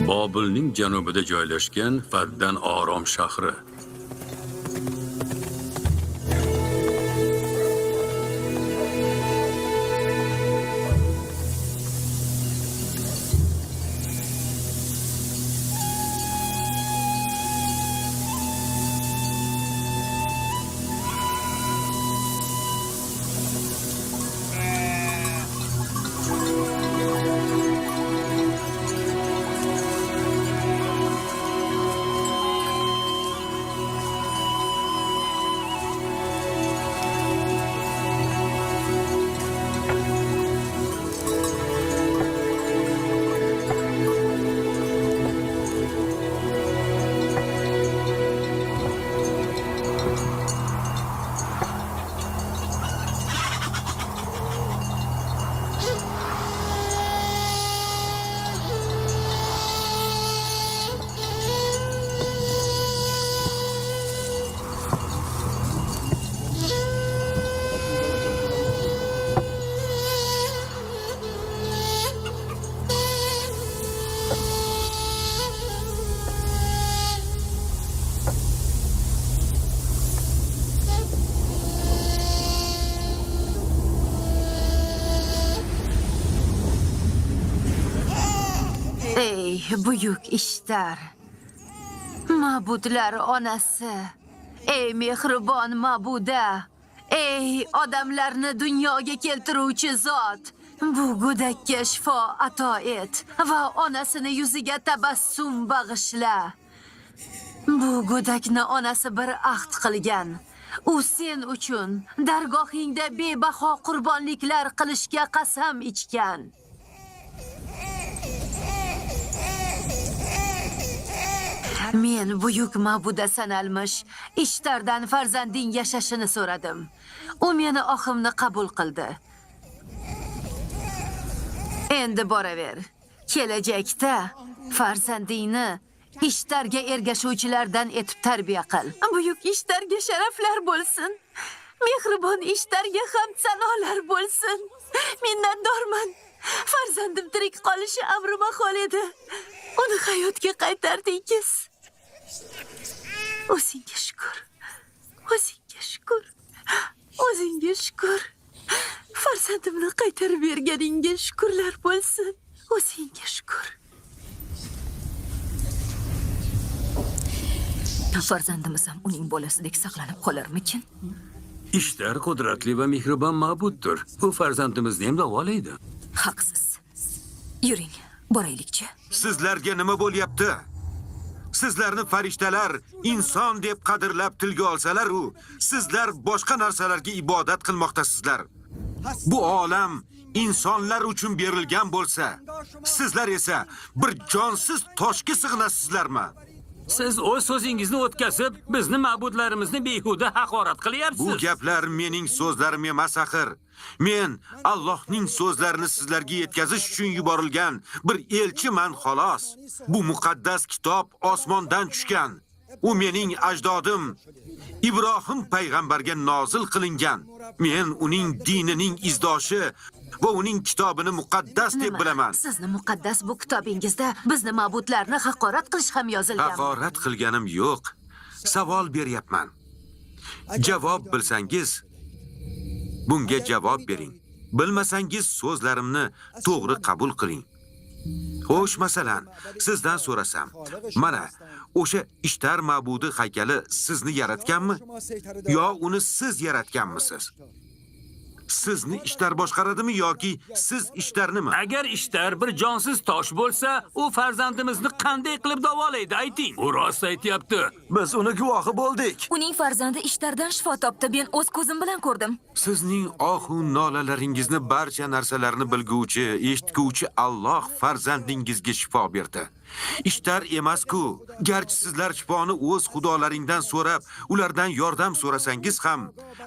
Bobilning janubida joylashgan Faddan Arom shahri. Ey buyuk Ishtar! Ma'budlar onasi! Ey mehribon ma'buda! Ey odamlarni dunyoga keltiruvchi zot! Bu go'dakka shifo ato et va onasini yuziga tabassum bag'ishla. Bu go'dakni onasi bir ahd qilgan. U sen uchun dargohingda bebaho qurbonliklar qilishga qasam ichgan. Men buyuk ma'buda sanalmish Ishtardan farzanding yashashini so'radim. U meni ohimni qabul qildi. Endi boraver. Kelajakda farzandingni Ishtarga ergashuvchilardan etib tarbiya qil. Buyuk Ishtarga sharaflar bo'lsin. Mehribon Ishtarga hamd sanolar bo'lsin. Minnatdorman. Farzandim tirik qolishi amri mahol edi. Uni hayotga qaytardingiz. O'zingga shukur. O'zingga shukur. O'zingga shukur. Farzandimni qaytarib berganingga shukurlar bo'lsin. O'zingga shukur. Farzandimiz ham uning bolasidek saqlanib qolarmikin? Ishtar qudratli va mehribon ma'buddir. U farzandimizni ham davolaydi. Haqsiz. Yuring, boraylikchi. Sizlarga nima bo'lyapti? Sizlarni farishtalar inson deb qadrlab tilga olsalar u, sizlar boshqa narsalarga ibodat qilmoqdasizlar. Bu olam insonlar uchun berilgan bo'lsa, sizlar esa bir jonsiz toshga sig'inasizlarmi? Siz o'z so'zingizni o'tkazib, bizni ma'budlarimizni behuda haqorat qilyapsiz. Bu gaplar mening so'zlarim emas axir. Men Allohning so'zlarini sizlarga yetkazish uchun yuborilgan bir elchiman xolos. Bu muqaddas kitob osmondan tushgan. U mening ajdodim Ibrohim payg'ambarga nozil qilingan. Men uning dinining izdoshi va uning kitobini muqaddas deb Nima? bilaman. Sizni muqaddas bu kitobingizda bizni ma'budlarni haqorat qilish ham yozilgan. Haqorat qilganim yo'q. Savol beryapman. Javob bilsangiz, bunga javob bering. Bilmasangiz so'zlarimni to'g'ri qabul qiling. Xo'sh, masalan, sizdan so'rasam, mana o'sha Ishtar ma'budi haykali sizni yaratganmi yo uni siz yaratganmisiz? Sizni Ishtar boshqaradimi yoki siz Ishtarnimi? Agar Ishtar bir jonsiz tosh bo'lsa, u farzandimizni qanday qilib davolaydi, ayting. U rost aytyapti. Biz uni guvohi bo'ldik. Uning farzandi Ishtardan shifo topdi. Men o'z ko'zim bilan ko'rdim. Sizning ohu nolalaringizni barcha narsalarni bilguvchi, eshitguvchi Alloh farzandingizga shifo berdi. Ishtar emas-ku. Garchi sizlar shifoni o'z xudolaringdan so'rab, ulardan yordam so'rasangiz ham,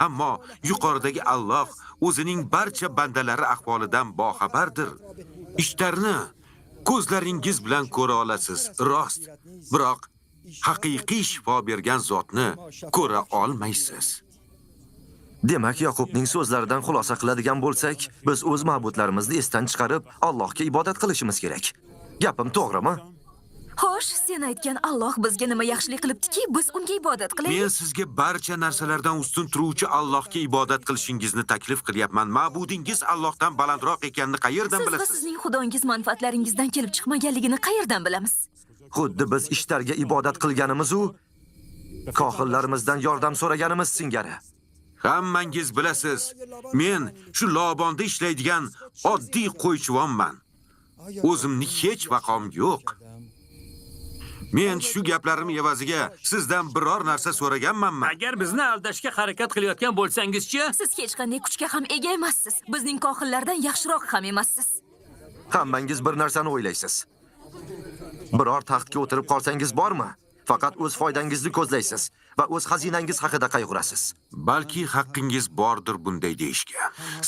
ammo yuqoridagi Alloh o'zining barcha bandalari ahvolidan boxabardir. Ishtarni ko'zlaringiz bilan ko'ra olasiz, rost. Biroq haqiqiy shifo bergan zotni ko'ra olmaysiz. Demak, Yoqubning so'zlaridan xulosa qiladigan bo'lsak, biz o'z ma'budlarimizni esdan chiqarib, Allohga ibodat qilishimiz kerak. Gapim to'g'rimi? Xo'sh, sen aytgan Alloh bizga nima yaxshilik qilibdiki, biz unga ibodat Men qilaylik? sizga barcha narsalardan ustun turuvchi Allohga ibodat qilishingizni taklif qilyapman. Ma'budingiz Allohdan balandroq ekanini qayerdan Siz va bilasiz? sizning xudongiz manfaatlaringizdan kelib chiqmaganligini qayerdan bilamiz? Xuddi biz Ishtarga ibodat qilganimiz u kohinlarimizdan yordam so'raganimiz singari. Hammangiz bilasiz, men shu Lobonda ishlaydigan oddiy qo'ychivonman. O'zimni hech vaqom yo'q. Men shu gaplarim evaziga sizdan biror narsa so'raganmanmi? Agar bizni aldashga harakat qilayotgan bo'lsangiz-chi? Siz hech qanday kuchga ham ega emassiz. Bizning kohinlardan yaxshiroq ham emassiz. Hammangiz bir narsani o'ylaysiz. Biror taxtga o'tirib qolsangiz bormi? Faqat o'z foydangizni ko'zlaysiz va o'z xazinangiz haqida qayg'urasiz. Balki haqqingiz bordir bunday deyishga.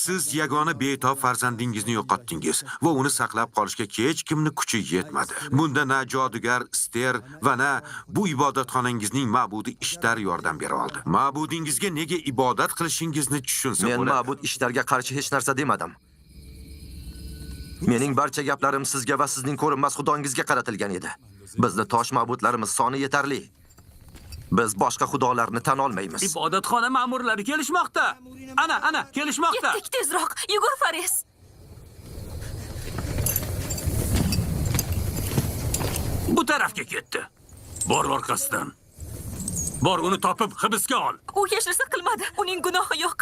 Siz yagona betob farzandingizni yo'qotdingiz va uni saqlab qolishga hech kimni kuchi yetmadi. Bunda na jodugar Ister va na bu ibodatxonangizning ma'budi Ishtar yordam bera oldi. Ma'budingizga nega ibodat qilishingizni tushunsa Men bo'ladi. ma'bud Ishtarga qarshi hech narsa demadim. Mening barcha gaplarim sizga va sizning ko'rinmas xudongizga qaratilgan edi. Bizni tosh ma'budlarimiz soni yetarli. Biz boshqa xudolarni tan olmaymiz. Ibodatxona ma'murlari kelishmoqda. Ana, ana, kelishmoqda. Ketdik tezroq. Yugur Fares. Bu tarafga ketdi. Bor orqasidan. Bor uni topib hibsga ol. U hech narsa qilmadi. Uning gunohi yo'q.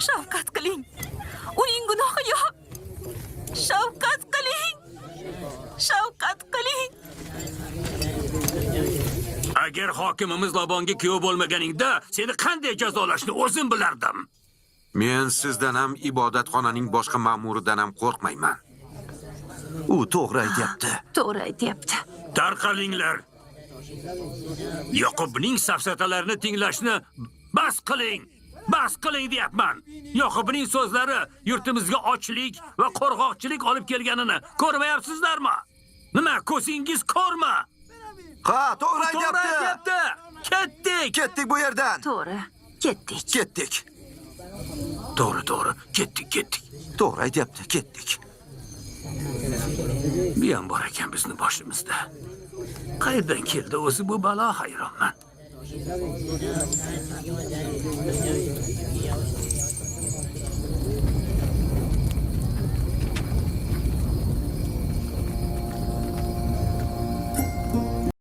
Shafqat qiling. Uning gunohi yo'q. Shafqat qiling. Shafqat qiling. Agar hokimimiz Lobonga kuyov bo'lmaganingda, seni qanday jazolashni o'zim bilardim. Men sizdan ham ibodatxonaning boshqa ma'muridan ham qo'rqmayman. U to'g'ri aytyapti. To'g'ri aytyapti. Tarqalinglar. Yoqubning safsatalarini tinglashni bas qiling. Bas qiling deyapman. Yoqubning so'zlari yurtimizga ochlik va qo'rg'oqchilik olib kelganini ko'rmayapsizlarmi? Nima, ko'zingiz ko'rma? Ha, to'g'ri To'g'ri aytyapti. aytyapti. Ketdik. Ketdik bu yerdan. To'g'ri. Ketdik. Ketdik. To'g'ri, to'g'ri. Ketdik, ketdik. To'g'ri aytyapti, ketdik. Bu ham bor ekan bizni boshimizda. Qayerdan keldi o'zi bu balo hayronman.